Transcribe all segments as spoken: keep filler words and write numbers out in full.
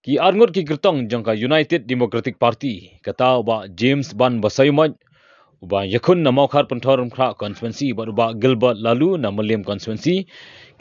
Ki arngut ki kyrtong jong ka United Democratic Party, kata u Bah James Ban Basaiawmoit, u Bah Yakhun na Mawkhar Pynthorumkhrah constituency bad u Bah Gilbert Laloo na Mylliem constituency,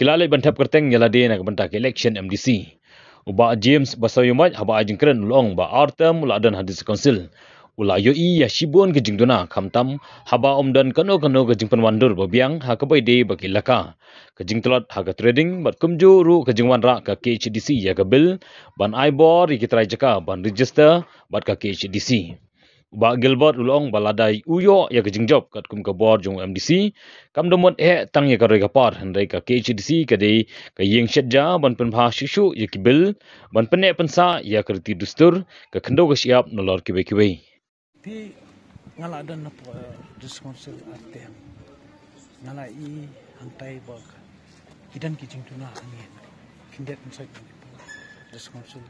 ki la leit ban thep kyrteng ïa lade na ka bynta ka election M D C. U Bah James Basaiawmoit haba ai jingkren u la ong ba ar term u la don ha District Council, u la ïohi ïa shibun ka jingduna, khamtam haba ym don kano kano ka jingpynwandur ba biang ha kaba ïadei bad ki elaka, ka jingtlot ha ka trading bad kumjuh ruh ka jingwanrah ka K H A D C ïa ka bill ban ai bor ïa ki trai jaka ban register bad ka K H A D C. U Bah Gilbert u la ong ba lada u ïoh ïa ka jingjop katkum ka bor jong u M D C, kam da mut eh tang ïa ka roi ka par, hynrei ka K H A D C ka dei ka ïing shet ja ban pynbha shuh shuh ïa ki bill, ban pynneh pynsah ïa ka riti dustur, ka khyndew ka shyiap nalor kiwei kiwei. Te nga la don hapoh District Council ar term. Nga la ïohi hangtai ba ki don ki jingduna hangne. Khyndiat pynshai District Council.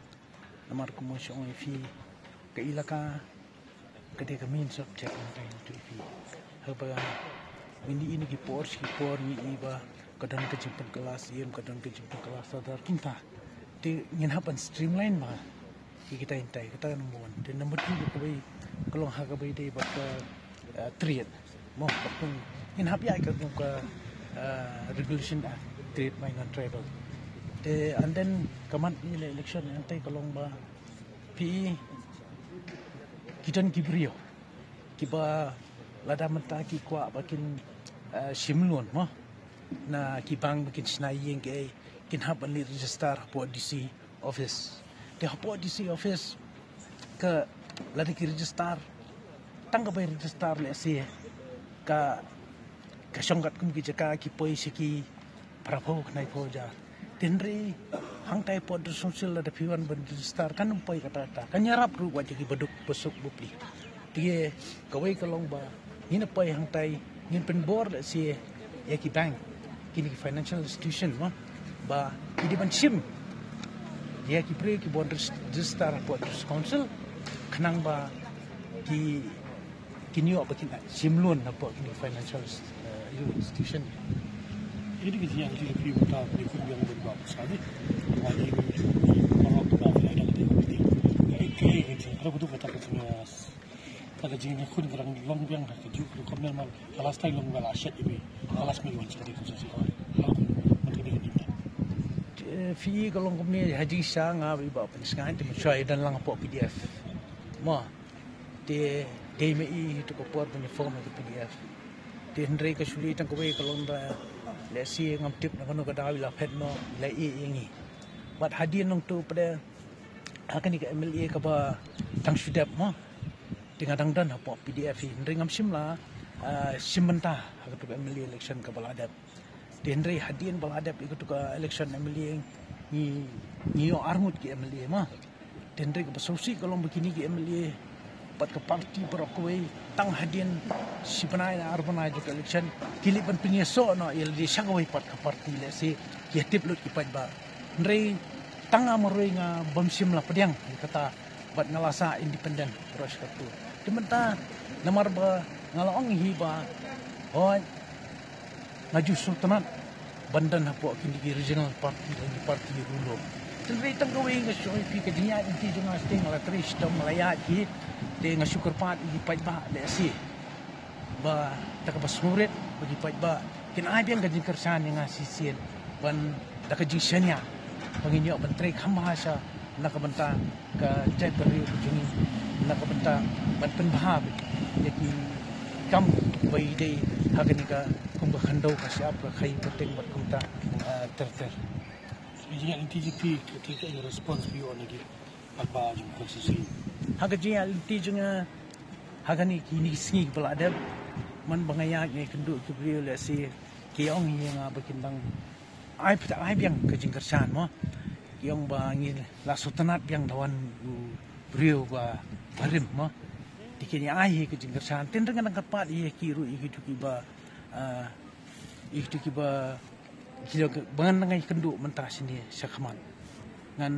Namar kumba nga ong ïa phi, ka elaka ka dei ka main subject hangtai ïa phi. Haba ngi ïohi na ki por sha ki por ngi ïohi ba ka don ka jingpynkylla siem, ka don ka jingpynkylla sadar, kumta. Te ngin hap ban streamline bha ïa kita hangtai, kata ka number one. Te number two, kawei ka long ha kaba ïadei bad ka, eh, trade. Mo, ka pun ngin hap ïa ka, ka, eh, regulation, ah, trade ma ki non-tribal. Te and then ka mat ïa la election hangtai ka long ba phi, ki don ki briew kiba lada mynta ki kwah ba kin, eh, shim loan mo na ki bank ba kin shna ïing, ki, kin hap ban leit register hapoh D C office. Te hapoh D C office ka lada ki register, tang ka bai register lehse ka, ka shong katkum ki jaka ki poi sha ki phraphew khyndai phew hajar. Te hynrei hangtai hapoh District Council lada phi wan ban register kan ym poi katta katta, kan ïarap ruh wat ïa ki baduk basuk bapli. Te kawei ka long ba ngin ïa poi hangtai, ngin pynbor lehse ïa ki bank, kine ki financial institution mo, ba ki dei ban shim ïa ki briew kiba wan register hapoh District Council, khnang ba ki kin ïoh ba kin shim loan hapoh kine ki financial, eh, institution. Ini ki jingïaid lynti jong phi mynta, phi khun biang bad ba sa ni. Ba ni paralok ba phi ai da lynti. Ka ai ka ai ka jing, ka ai ka duk ka tak ka jing, eh, ka jingïakhun ka dang long biang ha kajuh ka rukom ne, namar ka last time long biang la shet ïa phi. Ka last me wan shet ïa phi. Mynta ka dei ka dei. Eh, phi ka long kumne, ha jingshisha nga ba i Bah Pynshngaiñ te mynshuwa i don lang hapoh P D F. Mo. Te dei ma i tu ka por ban ïa form ka P D F. Te hynrei ka shu dei tang kawei ka long ba lehse ngam tip na kano ka daw i la phet noh, i la ïeh ïa ngi. Bad hadien nangtu pat ha kane ka M L A kaba dang shu dep mo, te nga dang don hapoh P D F hi, hynrei ngam shym la, ah, shim bynta ha katu ka M L A election kaba la dep. Te hynrei hadien ba la dep ïa katu ka election M L A, ngi, ngi ïoh arngut ki M L A mo. Te hynrei kaba sngewsih ka long ba kine ki M L A bad ka party baroh kawei, tang hadien shi bnai ne ar bnai jong ka election, ki leit ban pynïasoh noh ïa lade sha kawei pat ka party, lehse ki ïa tip lut ki paidbah. Hynrei tang nga marwei nga bym shym la pdiang ïa kata, bad nga la sah independent baroh shi katta. Te mynta namar ba nga la ong hi ba, hooid, nga ju sngewtynnat ban don hapoh kine ki regional party, kine ki party ruh. Te hynrei tang kawei nga shu ong ïa phi, ka jingïaid lynti jong nga, te nga la trei shitom, nga la ïaid hi, te nga shu kyrpad ïa ki paidbah lehse ba da kaba sngewrit ba ki paidbah kin ai biang ka jingkyrshan ïa nga shisien, ban da ka jingshaniah ba ngin ïoh ban trei kham bha sha na ka bynta ka jaitbynriew ka jong ngi, na ka bynta ban pynbha ïa ki kam ba ïadei ha kane ka, kum ka khyndew ka shyiap, ka khaïi ka teng bad kumta, ah, ter ter. Jingïaid lynti jong phi, ka, ka, ka response phi ïoh na ki paidbah jong ka constituency. Ha ka jingïaid lynti jong nga ha kane kine ki sngi ba la dep, man ba nga ïaid nga ïakynduh ki briew, lehse ki ong ïa nga ba kin dang ai, ai biang ka jingkyrshan mo. Ki ong ba ngi la sngewtynnat biang da wan u briew ba, ba rim mo. Te kin ïa ai hi ka jingkyrshan. Te hynrei nga dang kyrpad ïa ki ruh, ïa kitu kiba, ah, ïa kitu kiba ki la, ba ngan nang ïakynduh mynta shane shakhmat. Ngan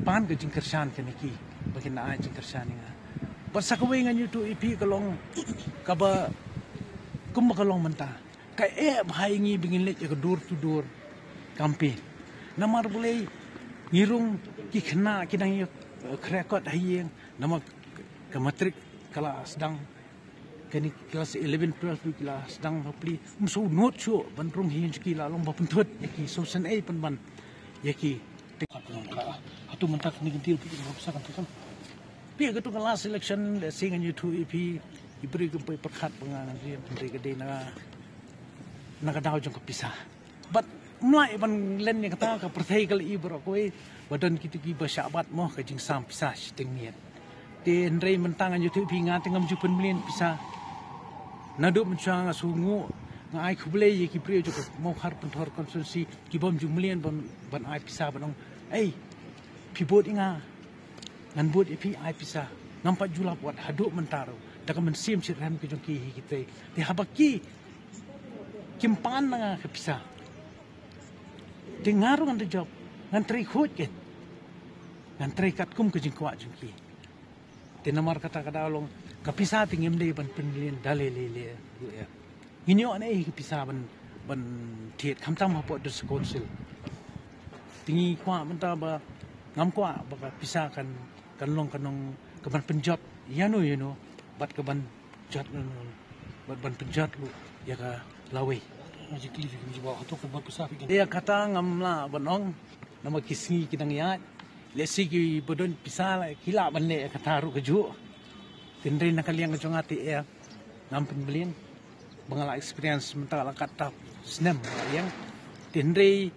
pan ka jingkyrshan kane ki, ba kin ai jingkyrshan ïa nga. Bad sa kawei ngan ïathuh ïa phi ka long kaba, kumba ka long mynta, ka eh bha ïa ngi ba ngin leit ïa ka door to door campaign. Namar balei, Ngi rung ki khynnah ki dang ïa, eh, khreh kot ha ïing, namar ka matric ka la sdang. Kane ki klas eleven, twelve ki la sdang bapli. Ym shu nud shuh ban rung hi, ki la long ba pynthut ïa ki, shu sngewsih pynban ïa ki. Hato mynta kane ka deal phi, phi sa kan phi kan. Phi, kato ka last election, lehse ngan ïathuh ïa phi, ki briew kim pyrkhat ba nga ngan ri, hynrei ka dei na, na ka daw jong ka pisa. Bad ym lah ban len ïa kata, ka pyrthei ka la i baroh kawei, ba don kito kiba shah bat mo ka jingsam pisa shiteng miet. Te hynrei mynta ngan ïathuh ïa phi, nga te ngam ju pynmlien pisa. Naduh mynshuwa nga sngewnguh, nga ai khublei ïa ki briew jong ka Mawkhar Pynthor constituency, ki bym ju mlien ban, ban ai pisa ban ong, "Ei, phi vote ïa nga, ngan vote ïa phi, ai pisa." Ngam pat ju lap wat haduh mynta ruh. Da ka mynsiem shitrhem ka jong ki hi kitei. Te haba ki, kim pan na nga ka pisa, te nga ruh ngan da jop, ngan trei khuid kein. Ngan trei katkum ka jingkwah jong ki. Te namar kata ka daw long, ka pisa te ngim dei ban pynmlien da lei lei lei ruh ïa. Ngin ïoh ne ka pisa ban, ban thied khamtam hapoh District Council. Te ngi kwah mynta ba, ngam kwah ba ka pisa kan, kan long, kan long kaban pynjot ïano ïano, bad kaban jot, bad ban pynjot ruh ïa ka lawei. Ïa kata ngam lah ban ong, namar ki sngi ki dang ïaid. Lehse kiba don pisa la, ki lah ban leh ïa kata ruh kajuh. Te hynrei na ka liang ka jong nga te, eh, ngam pynmlien. Ba nga la experience mynta la katto snem nga la ïeng. Te hynrei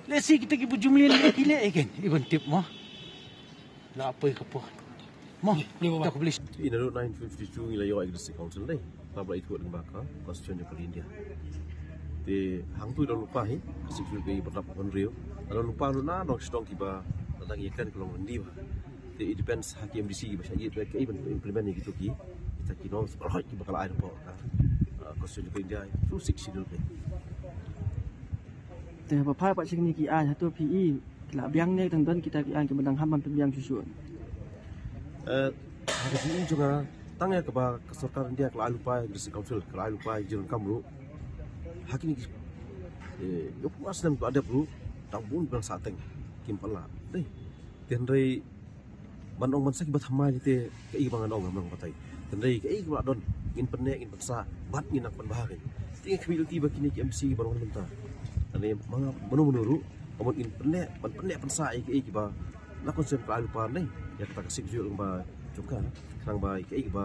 lehse kita kiba ju mlien ki leh ïa kein, i ban tip mo. La poi ka por. Mo, to ka blish. Ïa naduh nineteen fifty-two ngi la ïoh ïa ka District Council dei. Ba la ithuh lyngba ka Constitution jong ka India. Te hangtu i don lypa hi, ka Sixth Schedule ka i ba rap ban riew. I don lypa ruh na nong shnong kiba la dang ïa kren ka long ryndih bha. Te it depends ha ki M D C kiba shah ïeit ba kaei ban implement ïa kito ki, kita ki norms baroh kiba ka la ai hapoh ka, ah, Constitution jong ka India through Sixth Schedule ka. Te haba phai pat sha kine ki aiñ, hato phi i ki la biang ne dang don kita ki aiñ kiba dang ham ban pynbiang shuh shuh? Eh, ha ka jingim jong nga, tang ïa kaba ka sorkar India ka la ai lypa ïa ka District Council, ka la ai lypa ïa ka jingdonkam ruh. Ha kine ki, eh, ïa pura snem ba la dep ruh, dang bun ban sah teng, kim pat lah. Dei. Te hynrei ban ong ban sa kiba thymmai te kaei ba ngan ong, ngan ong batai. Hynrei kaei kaba la don, ngin pynneh, ngin pynsah bad ngin nang pynbha kein. Te nga khmih lynti ba kine ki M D C ba long mynta, lane ma nga mano mano ruh, ka mut ngin pynneh, ban pynneh pynsah ïa kaei kiba na Constitution ka la ai lypa ne ïa kata ka Sixth Schedule ba jong ka, khnang ba ïa kaei kiba,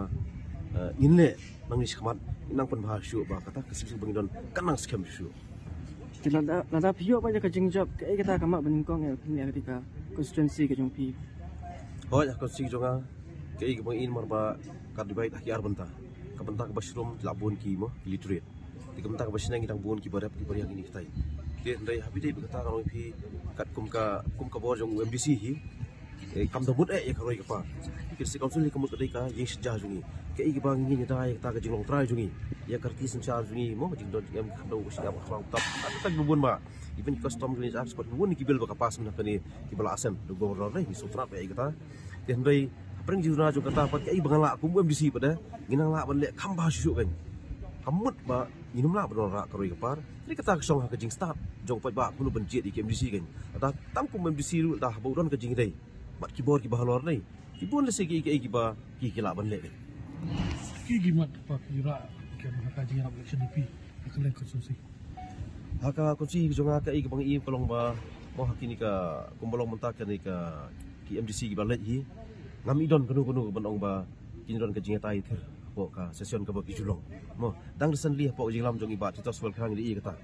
eh, ngin leh nangne shakhmat, ngin nang pynbha shuh ba kata ka Sixth Schedule ba ngi don kan nang skhem shuh. Te lada, lada phi ïoh ba ïa ka jingjop, kaei kata ka map ba nyngkong ïa phi ïa ka constituency ka jong phi? Hooid, ha constituency ka jong nga, kaei kaba ngi i namar ba ka divide ha ki ar bynta. Ka bynta kaba shrum ki la bun ki mo, ki literate. Te ka bynta kaba shneng ki dang bun kiba rep kiba riang kine kitai. Te hynrei haba ïadei bad kata ka long phi katkum ka, kum ka bor jong u M D C hi. Eh, kam da mut eh ïa ka roi ka par. Ki District Council hi ka mut ka dei ka ïing synshar jong ngi. Kaei kaba ngi ngin ïada ïa kata ka jinglong trai jong ngi, ïa ka riti synshar jong ngi mo, ka jingdon jingem, ka khyndew, ka shyiap, ka khraw, ka btap, ka tang kiba bun ba. Even ki custom, ki art, sport, kiba bun kiba la pass mynta kane, kiba la assent da u Governor ne, ngi sngewtynnat ïa kata. Te hynrei hapdeng jingduna jong kata pat, kaei ba ngan lah kum u M D C pat de, ngin nang lah ban leh kham bha shuh shuh kein. Kam mut ba ngin ym lah ban wanrah ka roi ka par. Te kata ka shong ha ka jingstad jong u paidbah kumno ban jied ïa ki M D C kein. Lada tang kum u M D C ruh, lada haba u don ka jingïadei bad ki bor kiba halor ne, ki bun lehse ki, ki, kiba ki, ki lah ban leh. Ki, ki mat ba ki rah, ki ha ka jingïarap election U P ha ka constituency. Ha ka constituency jong nga, kaei kaba ngi i ka long ba mo, ha kine ka, kumba long mynta kane ka, ki M D C kiba leit hi, ngam i don kano kano ban ong ba kin don ka jingïatai thir hapoh ka session kaba ki ju long. Mo, dang recently hapoh ka jingïalam jong i Bah Titos Wal Khrang i kata.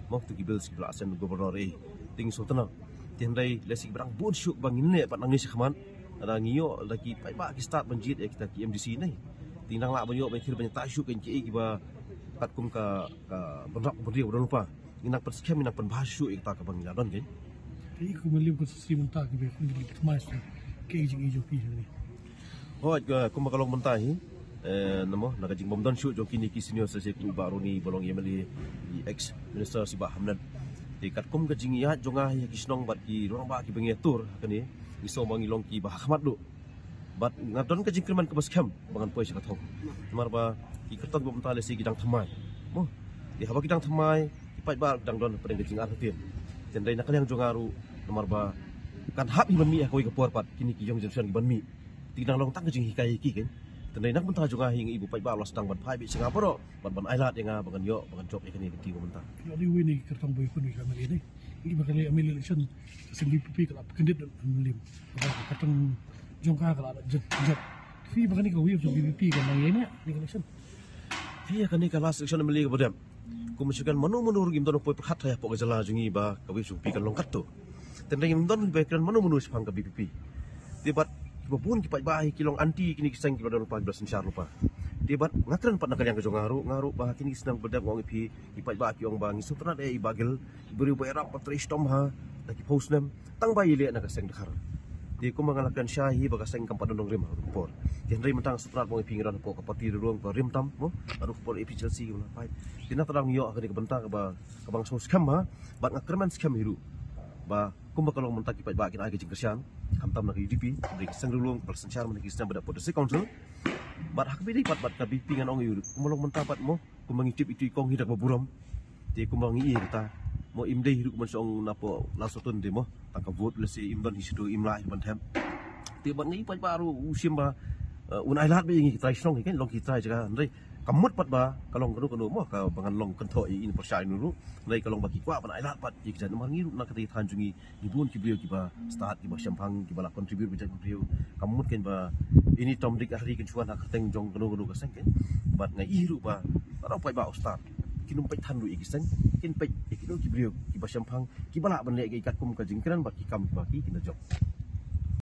Mo, tu ki bills kiba la assent Governor, eh, te ngi sngewtynnat. Te hynrei lehse kiba dang bun shuh ba ngin leh pat nangne shakhmat. Lada ngi ïoh, lada ki paidbah ki stad ban jied ïa kita ki M D C ne, te ngi nang lah ban ïoh ban thir ban ïatai shuh kein kiei kiba katkum ka, ka bynrap bynriew ba don lypa. Ngin nang pynskhem, ngin nang pynbha shuh ïa kata kaba ngi la don kein. Te i kum u M L A constituency mynta kiba kum ki thymmai shuh, kaei ka jingïohi jong phi hangne? Hooid, ka, kumba ka long mynta hi, eh, namo, na ka jingbym don shuh jong kine ki senior, sa shisha u Bah Ronnie ba long M L A, i ex minister si Bah Hamlet. Te katkum ka jingïaid jong nga ha ki shnong bad ki rangbah kiba ngi ïatur ha kane, ngi sngew ba ngi long kiba ha khmat duh. Bad nga don ka jingkyrmen kaba skhem ba ngan poi sha ka thong. Namar ba ki kyrtong kiba mynta lehse ki dang thymmai. Mo. Te haba ki dang thymmai, ki paidbah ki dang don hapdeng ka jingartatien. Te hynrei na ka liang jong nga ruh, namar ba kan hap hi ban mih ha kawei ka por pat kine ki young generation ki ban mih. Te nang long tang ka jinghikai ïa ki kein. Te na ka bynta jong nga hi nga i ba paidbah la sdang ban phai beit sha nga baroh bad ban ailad ïa nga ba ngan ïoh ba ngan jop ïa kane ka kti ka bynta. Ïa di wei ni kyrtong boi kun wi ka mali ni. Ni ba ka lei M L A election ka seng V P P ka la pyndit da lim. Ka kyrtong jong ka ka la jot jot. Phi ba kane ka wei jong V P P ka nang ïa ni ni ka election. Phi ïa kane ka last election M L A ka ba dep. Kum shu kan mano mano ruh ngim don poi pyrkhat hapoh ka jylla jong ngi ba ka wei jong V P P kan long katto. Tang dang ngim don ba kren mano mano shaphang ka V P P. Te bad kiba bun ki paidbah hi ki long anti kine ki seng kiba don lypa kiba synshar lypa. Te bad nga kren pat na ka liang ka jong nga ruh, nga ruh ba kine ki seng ba dang ong ïa phi ki paidbah ki ong ba ngi sngewtynnat ïa i Bah Gill, i briew ba ïarap ba trei shitom ha da ki phew snem tang ba i leh na ka seng Dkhar. Te kumba nga la kren shai hi ba ka seng kam pat don nongrim ha ka por. Te hynrei mynta nga sngewtynnat ba ong ïa phi ngi don hapoh ka party ruh ba rim tam mo, ka ruh ka por A P H L C ka la phai. Te na ka daw ngi ïoh ha kane ka bynta kaba kaba nga sngewskhem ha, bad nga kyrmen skhem hi ruh ba kumba ka long mynta ki paidbah kin ai ka jingkyrshan khamtam na ka U D P, hynrei ka seng Ri Lum kaba la synshar mynta ki snem ba dep put da District Council. Bad ha kaba ïadei pat bad ka V P P ngan ong ïa u ruh kumba long mynta pat mo, kumba ngi tip itu i kong hi da kaba burom. Te kumba ngi ïa kata mo, im dei hi ruh kumba shu ong napoh Lawsotun te mo, tang ka vote lehse im don hi shuh, im lah hi ban them. Te bad ngi paidbah ruh u shim ba, eh, un ailad ba ïa ngi ki trai shnong hi kein, long ki trai jaka, hynrei ka mut pat ba ka long kano kano mo, kaba ngan long kynthoh ïa i pyrshah ïa u ruh. Hynrei ka long ba ki kwah ban ailad pat ïa ki jait namar ngi ruh na kata ka thaiñ jong ngi ngi bun ki briew kiba stad, kiba shemphang, kiba la contribute ba jait briew. Ka mut kein ba ini tom dik ahri kin shuwa na ka kyrteng jong kano kano ka seng kein. Bad nga i ruh ba baroh paidbah u stad kin ym peit than ruh ïa ki seng, kin peit ïa kino ki briew kiba shemphang, kiba lah ban leh ïa ki katkum ka jingkren bad ki kam kiba ki kin da jop.